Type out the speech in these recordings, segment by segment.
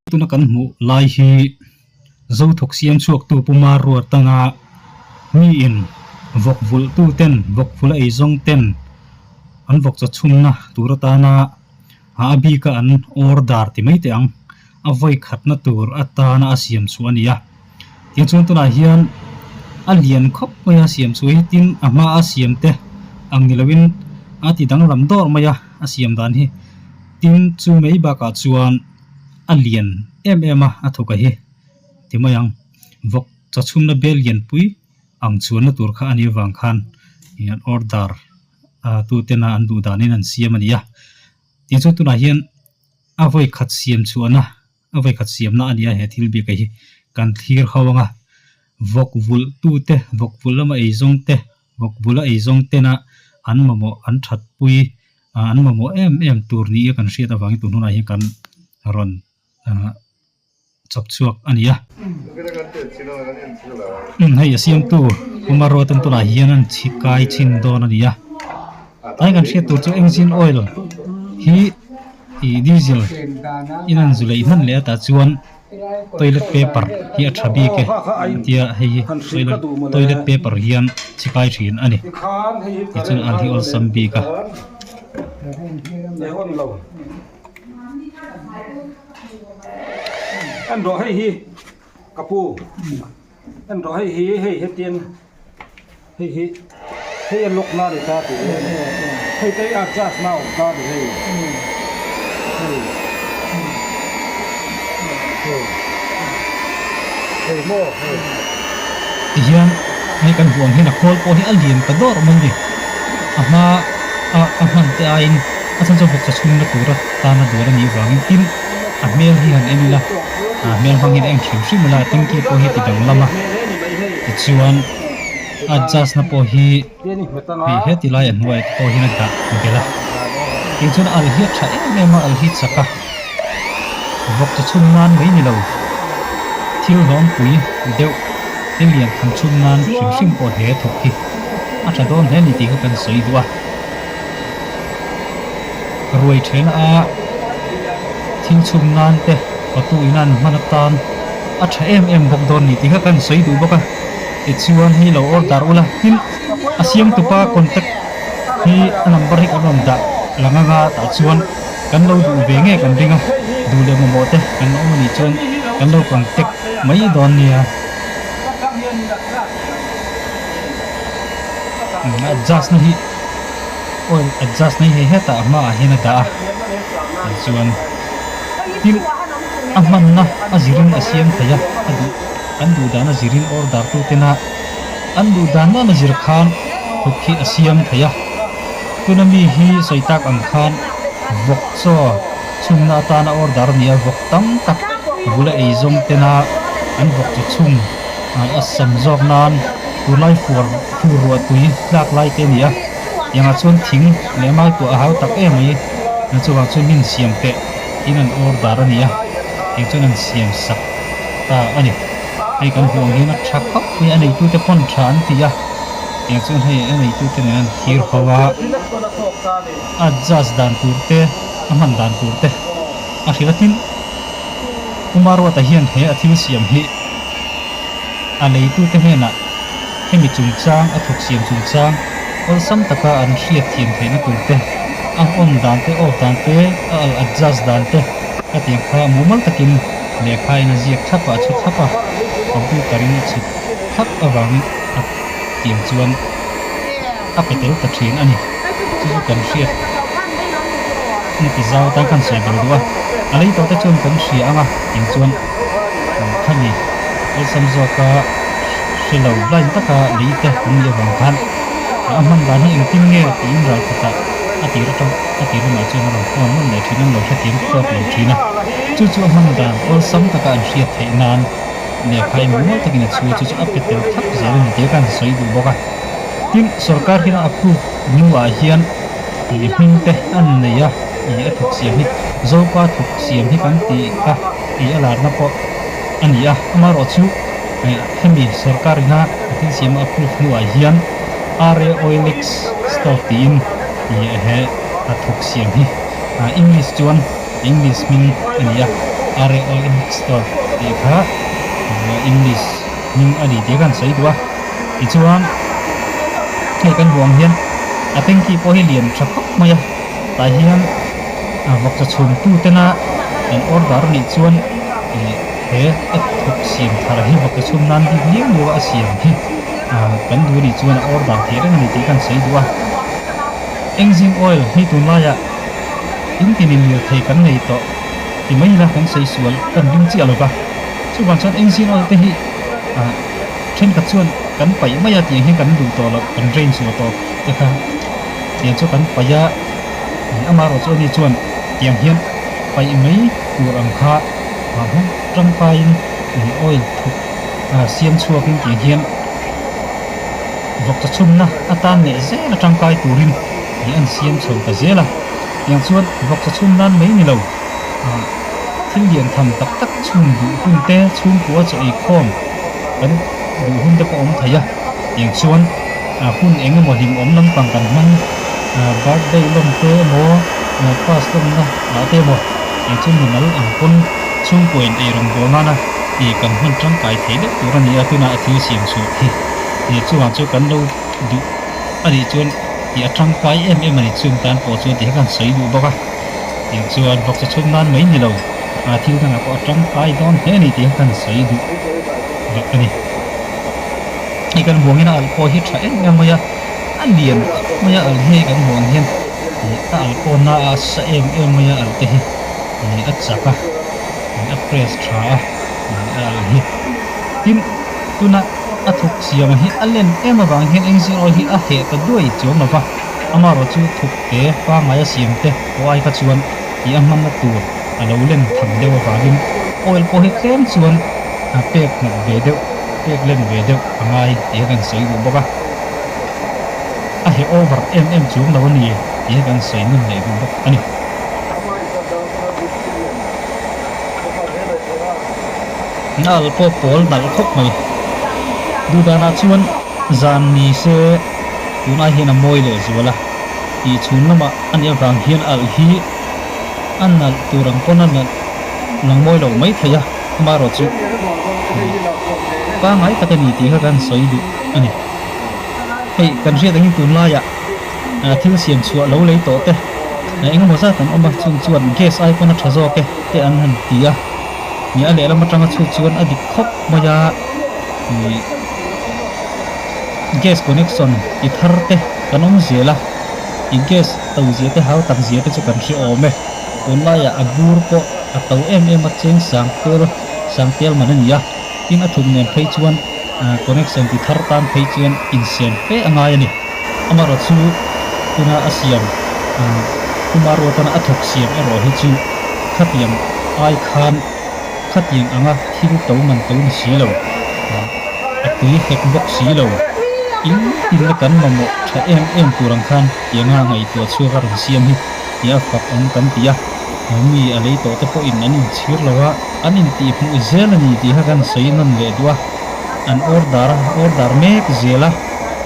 Tuna kan hmuh lai hi Zothawk siam chhuaktu Pu Maruatanga miin vawk vulh tu ten vawk vulh a eizawng ten an vawk chaw chhumna tur atana a bika an order ti mai teh ang a vawi khatna tur atana a siam chhuah a ni a. Tichuan tunah hian a lian khawp mai a siam chhuah hi tin a hma a siam te ang ni loin a ti danglam dawr mai a a siam dan hi tin chu mai bakah chuan a lian em em a a thawk a hi ti mai ang vawk chaw chhumna bel lianpui ang chuanna tur kha a nih avang khan ih an order a tu tena an duh danin an siam a ni a tichuan tunah hian a vawi khat siam chhuahna a vawi khat siamna a ni a he thil bik a hi kan thlir ho ang a vawk vulh tu te vawk vulh lama eizawng te vawk bula eizawng tena an mamawh an thatpui ah an mamawh em em tur ni a kan hriat avangin tun hunah hian kan rawn ah chawp chhuak a ni a. Umm hei a siamtu Kumar road an tunah hian an chhi kai chhin dawn a ni a. Tlai kan hriat tur chu engine oil hi ih diesel in an zu leh hman leh a tah chuan. Toilet paper hi a tha bik e tia hei hi toilet toilet paper hian chhi kai thin a ni tichuan al hi awlsam bik a. Hei hi hei a lock na ni ta tih hi hei te hi adjust na a awm ta ni hei hei hei hei maw hei. Tihian hei kan huang hian a khawl pawh hi a lian ta dawrh mai ni a hma a a hman te aiin a chhan chu vawksa chhungna tura tana dual a nih vangin tin a hmel hi han en ila a hmel hmang hian a en hrim hrim ila tanky pawh hi a ti danglam a tichuan. Adjust na pawh hi hei heti lai a hnuai te pawh hian a dah belh a tin chuan al hi a tha em em a al hi chak a vawk chu chhun nan mai ni lo thil hlawmpui deuh thil lian tham chhun nan hrim hrim pawh he thawk hi a tha dawn hle a ni tih kha kan sawi duh a ruai then a thil chhun nan te patu in an hman atan a tha em em bawk dawn a ni tih kha kan sawi duh bawk a. Tichuan hei lo order ula tin a siam tupa contact hi a number hi kan rawn dah lang anga tah chuan kan lo duh ve nge kan ring a duh leh mamawh te kan awm anih chuan kan lo contact mai dawn nia adjust na hi oil adjust na hi hei hetah a hmaah hian a dah a tichuan tin a hmanna a zirin a siam thei a a duh. An duh dan a zirin order tu tena an duh dan dan a zir khan thuk hi a siam thei a. Tuna mi hi sawi tak ang khan vawk chaw chhumna atana order a ni a, vawk tam tak bula ei zawng tena an vawk chaw chhum a sam zawk nan tunlai fuar fur ruah tui tlak lai te a ni a. Engah chuan thing leh mau tuah a hau tak em mai chuvang chuan min siam teh in an order a ni a, eng chuan an siam sak. Ta a ni. Hei kan hmuh ang hian a tha khawp mai a neitute pawn tha an ti a, tiang chuan hei a neitute nen an thir ho a, a adjust dan tur te, a hman dan tur te a hrilh a tin Umaruata hian he a thil siam hi a leitute hnenah hemi chungchang a thawk siam chungchang awlsam taka an hriat thiam theihna tur te, a on dan te, off dan te, a adjust dan te a tiang kha mumal takin Lehkha in a ziak thlap a, a chhu thlap a, computer in a chhut thlap avangin a tiang chuan a pe tel ta thin a ni. Chu chu kan hriat na ti zau tan khan sawi bel duh a, a lei tawh te chuan kan hria ang a tiang chuan khami awlsam zawka hre lo blind taka lei te an nih avang khan a hman dan hi engtin nge tiin ral khatah a tir atang a tir lamah chuan a rawn phone nawn leh thin an lo hrethiam tawk lo thin a. Chu chu a hman dan awlsam taka an hriat theih nan lehkha in mual takin a chhu a, chu chu a pe tel thlap zel a ni tih kha an sawi duh bawk a. Tin, sorkar hian a approve hnuah hian ih hming te an nei a, ih a thawk siam hi Zopa thawk siam hi kan tih kha ih a larna pawh a ni a. Amaherawhchu hemi sorkar ina a thil siam a approve hnuah hian RA Oilix Stove tiin ih he a thawk siam hi English chuan English hming a ni a. R A Oil Store tih kha English hming a ni tih kha an sawi duh a tichuan hei kan hmuh ang hian a tanky pawh hi lian tha khawp mai a tah hian vawkchaw chhum tu tena an order a nih chuan ih he a thawk siam thar hi vawkchaw chhum nan bik liau liau a a siam hi kan duh a nih chuan a order theih reng a ni tih kha an sawi duh a engine oil hei tunlaiah in tinin lirthei kan nei tawh ti mai ila kan sawi sual kan ring chiah lo va chuvang chuan engine oil te hi ah thenkhat chuan kan paih mai a tiang hian kan duh tawh loh kan drain chhuah tawh te kha tiang chu kan paih a amaherawh chu ani chuan tiang hian paih mai tur ang kha ah hmang tangkaiin oil thuk ah siam chhuakin tiang hian vawkchaw chhumna atan leh zel a tangkai turin ih an siam chho ta zel a tiang chuan vawkchaw chhum nan mai ni lo ah thil lian tham tak tak chhum duh hun te chhungkua chaw ei khawm kan duh hun te pawh awm thei a tiang chuan ah hun eng emaw hlimawm lampang kan hmang ah birthday lawm te emaw ah pass lawmna ah te emaw tiang chu mimal ang pawn chhungkua in ei rawn bawl nana ih kan hman tangkai thei deuh tur a ni a tunah a thil siam chhuah hi ih chuvang chu kan lo duh a nih chuan ih a tangkai em em a ni chung tan pawh chuan tih hi kan sawi duh bawk a tiang chuan vawkchaw chhum nan mai ni lo ah thil dangah pawh a tangkai dawn hle a ni tih hi kan sawi duh leh a ni. Hei kan buangin a alh pawh hi tha em em mai a a lian khawp mai a alh hi hei kan hmuh ang hian ih a alh pawh na a sa em em mai a alh te hi ih a chak a ih a press tha a ih a alh hi tin tuna a thuk siam hi a len em avang hian engine oil hi a heh ta duai chuang lo va amaherawh chu thuk te pangngai a siam te pawh ai kha chuan ih a hmanna tur a lo len tham deuh avangin oil pawh hi tlem chuan a pek nghat ve deuh pek len ve deuh a ngai tih kha kan sawi duh bawk a a heh over em em chuang lo a ni tih kha kan sawi nawn leh duh bawk a ni. Nal pawh pawl nalh khawp mai. Duhdanah chuan zan ni se tunah hian a mawi leh zual a, tih chhun lamah a nih avang hian alh hi a nalh tur ang pawn a nalh lang mawi lo mai thei a, amaherawh chu pangngai tak a ni tih kha kan sawi duh a ni. Hei kan hriat angin tunlaiah thil siam chhuah lo lei tawh te engemaw zat an awm a, chung chuan gas ai pawn a tha zawk e te an han ti a. Ni a lehlam atanga chhut chuan a dik khawp mai a, ih gas connection ti thar te kan awm zel a, ih gas to zia te hau tak zia te chu kan hre awm e, tunlaiah a bur pawh a to em em a cheng sang tel sang tel man a ni a, tin a thuk nen phei chuan connection ti thar tan phei chuan insiam fe a ngai a ni, amaherawh chu tuna a siam Kuma ruatana a thawk siam erawh hi chu khatiang ai khan khatiang anga thil to man to ni si lo, a tui hek bawk si lo. In tinna kan mamawh tha em em tur ang khan tianga ngaihtuah chhuak a rawn siam hi tia a fak awm kan ti a, mi a lei tawh te pawhin an inchhir lo a, an intihhmuh zel a ni tih kha kan sawi nawn leh duh a, an order a order mek zel a,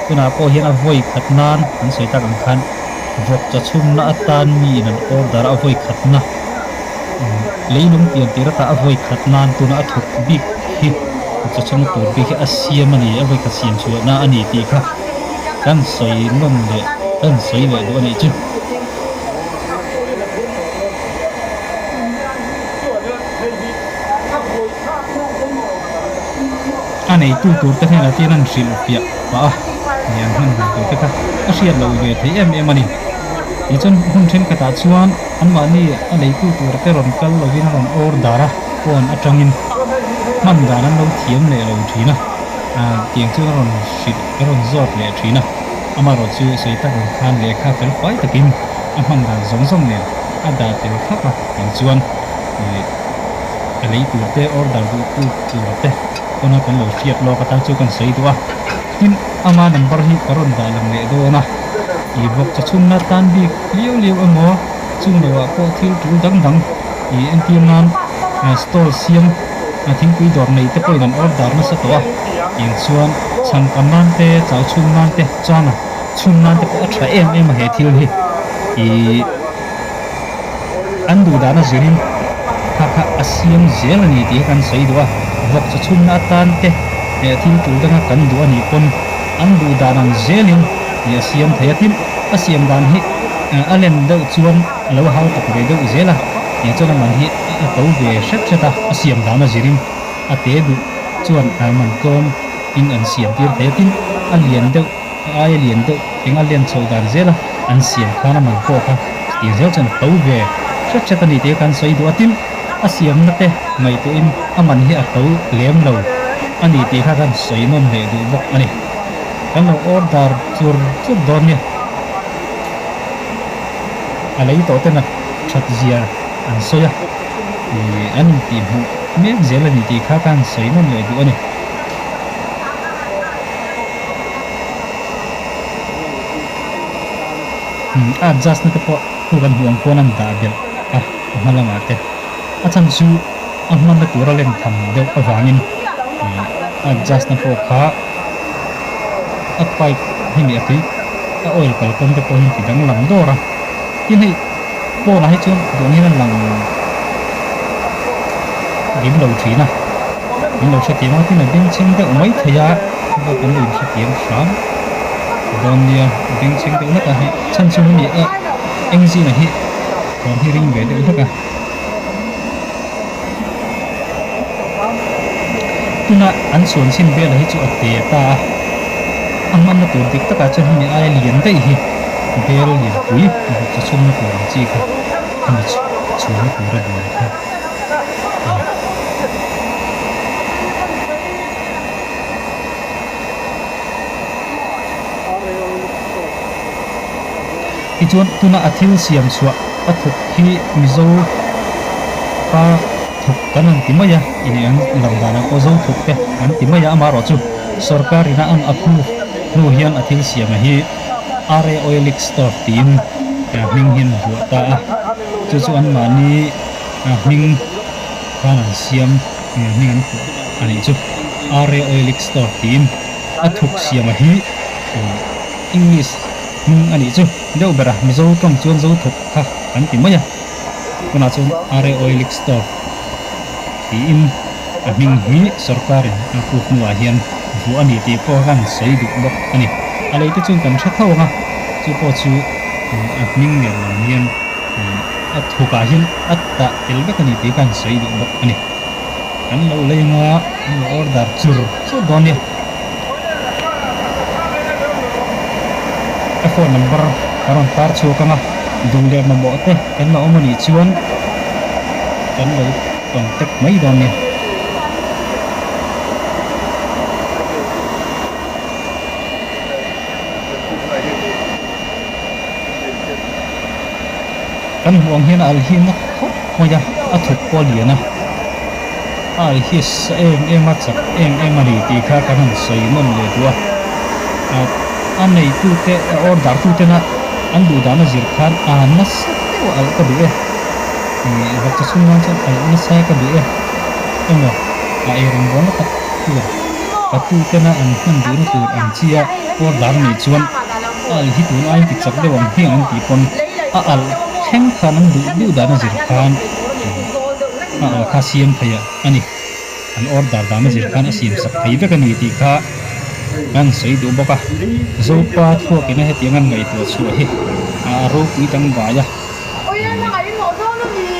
tunah pawh hian a vawi khat nan an sawi tak ang khan vawk chaw chhumna atan miin an order a vawi khatna. Leilung pian tir ata a vawi khat nan tuna a thawk bik hi chaw chhumna tur bik hi a siam a ni, a vawi khat siam chhuahna a ni tih kha kan sawi nawn leh kan sawi leh duh a nih chu. A neitu tur te hnenah chuan an hrilh fiah pah a, ih an hman dan tur te kha a hriat loh ve thei em em a ni. Tichuan hun thenkhatah chuan anmahni a leitu tur te rawn kal lovin a rawn order a, phone atangin hman dan an lo thiam leh lo thin a, tiang chuan a rawn hrilh a rawn zawt leh thin a, amaherawh chu sawi tak ang khan lehkha fel fai takin a hman dan zawng zawng nen a dah tel thlap a, tiang chuan ih a lei tur te order duh tu tur te pawn a kan lo hriat lawk atan chu kan sawi duh a, tin ama number hi ka rawn dah lang leh dawn a. Ih vawk chaw chhumna tan bik liau liau emaw chung loah pawh thil tul dang dang ih entir nan stall siam thingpui dawr nei te pawhin an order nasa tawh a tiang chuan chhang kam nan te chau chhum nan te chana chhum nan te pawh a tha em em a he thil hi ih an duh dan a zirin. Kha kha a siam zel a ni tih kha kan sawi duh a, vawk chaw chhumna atan te leh thil tul danga kan duh a nih pawn an duh dan ang zelin ih a siam thei a. Tin, a siam dan hi a len deuh chuan a lo hau tak ve deuh zel a, ih chuan a man hi a to ve hret hret a, a siam dan a zirin a te duh chuan man tlawm in an siam tir thei a. Tin, a lian deuh a aia lian deuh eng a len chhoh dan zel a an siam khan a man pawh kha chutiang zel chuan a to ve hret hret a ni tih kha kan sawi duh a. Tin, a siamna te ngaihtuahin a man hi a to lem lo a ni tih kha kan sawi nawn leh duh bawk a ni. Kan lo order chur chur dawn nia. A lei tawh ten a that zia an sawi a, ih an intihhmuh mek zel a ni tih kha kan sawi nawn leh duh a ni. A adjust na te pawh khu kan hmuh ang khuan an dah belh a a hma lamah te a chhan chu a hmanna tura len tham deuh avangin a adjust na pawh kha a pipe hemi a tui a oil kalkawng te pawh hi an ti danglam dawr a tin hei pawnah hi chuan duh angin a lang dim lo thin a min lo hrethiam a tin a bengchheng deuh mai thei a pawh kan lo inhrethiam hram dawn nia a bengchheng deuh hlek a hei chhan chu hemi a engine hi thawm hi ring ve deuh hlek a tuna an chhuan chhin vel hi chu a te ta a a hmanna tur dik takah chuan hemi aia lian daih hi bel lianpui bawk chaw chhumna tur ang chi kha hemi chhuanna tura duan kha a ni. Tichuan tuna a thil siam chhuah a thawk hi Mizo pa thawk kan han ti mai a, ih an lam danah pawh Zo thawk te an ti mai a, amaherawhchu sorkar ina an approve hnu hian a thil siam a hi RA Oilic Stove tiin hming hi an vuah ta a, chu chu anmahni hming khan an siam hming an phuah a nih chu RA Oilic Stove tiin a thuk siam a hi English hming a nih chu deuh ber a, Mizo tawng chuan Zo thawk kha an ti mai a, tunah chuan RA Oilic Stove tiin a hming hi sorkarin a approve hnuah hian vuah a ni tih pawh khan sawi duh bawk a ni. A lei te chuan kan hre tho ang a, chu pawh chu a hming nen lam hian a thukah hian a tah tel vek a ni tih khan sawi duh bawk a ni. Kan lo lei anga an lo order chur chur dawn nia. Ka phone number ka rawn tar chhuak ang a, duh leh mamawh te kan la awm a nih chuan kan lo contact mai dawn nia. Kan hmuh ang hian a al hi na khawp mai a, a thawk pawh a lian a, a al hi a sa em em a, chak em em a ni tih kha kan han sawi nawn leh duh a, a neitute a order tuten a an duh dan a zir khan a nasa deuh a alh ka duh e, ih vawk chaw chhung nan chuan alh nasa ka duh e emaw a eirawngbawl na tak tur ka tuten a an hman duhna tur ang chi a order a nih chuan a alh hi tun aiin ti chak deuh ang hmiang an tih pawn a alh thleng khan an duh duh dan a zir khan a alh kha siam thei a ni. An order dan a zir khan a siam sak thei vek a ni tih kha kan sawi duh bawk a. Zopa thluakin a hetiang an ngaihtuah chhuah hi a ropui dangdai a.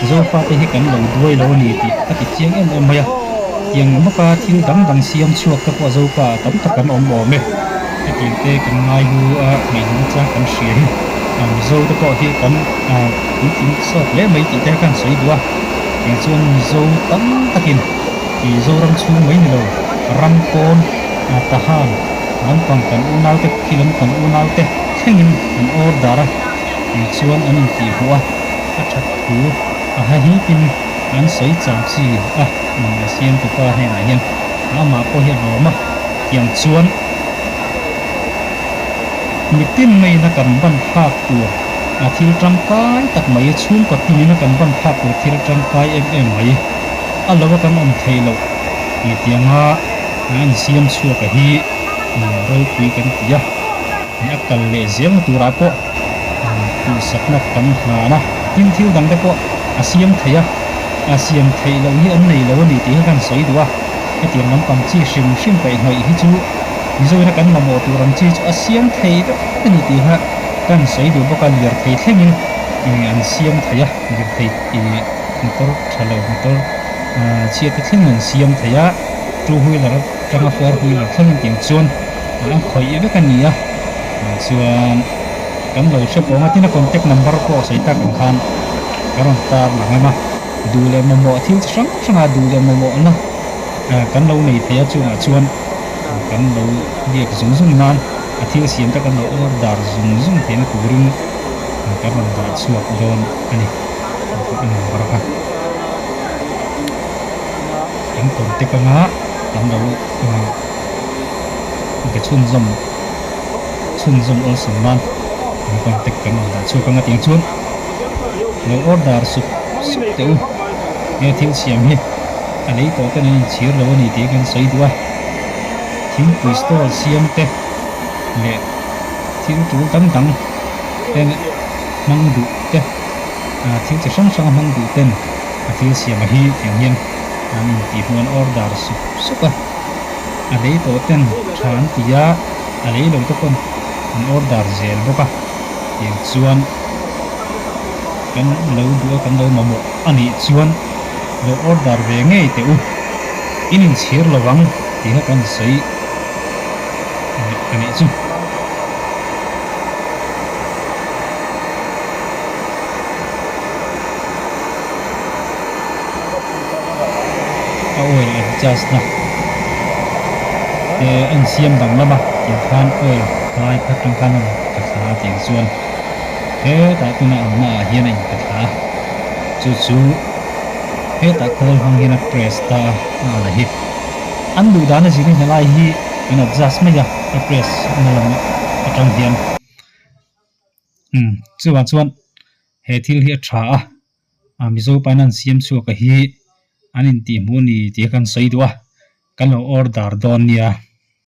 Zofa te hi kan lo duai lo a ni tih a ti chiang em em mai a. Tiang bawka thil dang dang siam chhuak te pawh Zopa ah tam tak an awm awm e. Hetiang te kan ngai hu a ngaihna chang kan hria hi Mizo te pawh hi kan puitling sawt hle mai tih te khan sawi duh a. Tiang chuan Mizo tam takin ih Zoram chhung mai ni lo ram pawn Tahan lampang kan unaute khi lam kan unaute thlengin an order a. Tiang chuan an intihhmuh a, a that thu a hahipin an sawi cham chi a, a siamtupa hnenah hian amah pawh hi a lawm a, tiang chuan mitin maiin a kan ban phak tur a thil tangkai tak mai, chhungkaw tinin a kan ban phak tur thil tangkai em em mai a lo a kan awm theih loh tih tianga an siam chhuak a hi ropui kan ti a, a kal leh zelna turah pawh. Duhsakna kan hlan a, tin thil dang te pawh a siam thei a, A siam theih loh hi an nei lo a ni tih kha kan sawi duh a, hetiang lampang chi hrim hrim kaihhnawih hi chu Mizoina kan mamawh tur ang chi chu a siam thei vek a ni tih kha kan sawi duh bawk a, lirthei thlengin an siam thei a, lirthei ih motor tha lo motor chhiat te thlengin an siam thei a, two wheeler atanga four wheeler thlengin tiang chuan an khawih vek a ni a, chuan kan lo hre pawng a, tin a contact number pawh sawi tak ang khan ka rawn tar lang em a, duh leh mamawh thil chi hrang hrang a duh leh mamawhna kan lo nei thei a chungah chuan kan lo biak zung zung nan a thil siam te kan lo order zung zung theihna turin kan rawn dah chhuak dawn a ni a number kha kan contact anga kan lo be chhunzawm chhunzawm awlsam nan kan contact kan rawn dah chhuak anga tiang chuan lo order sup sup teh u he thil siam hi a lei tawh ten an inchhir lo a ni tih kan sawi duh a thingpui stall siam te leh thil tul dang dang ten hmang duh te ah thil chi hrang hrang a hmang duh ten a thil siam a hi tiang hian an intih hmuh an order sup sup a a lei tawh ten tha an ti a a lei lo te pawn an order zel bawk a tiang chuan kan lo duh a kan lo mamawh a nih chuan lo order ve ngei teh u in inchhir lo vang tih kha kan sawi a nih chu. A oil adjust na te a insiam danglam a tiang khan oil khalai kha atang khan a rawn pe thla a tiang chuan hetah tuna a awmna ah hian a inpe thla a chu chu hetah khawl hmang hian a press ta a a la hi an duh dan a zirin helai hi an adjust mai a a press na lam atang hian umm chuvang chuan he thil hi a tha a a Mizo pain an siam chhuak a hi an intihhmuh a ni tih kha kan sawi duh a kan lo order dawn nia.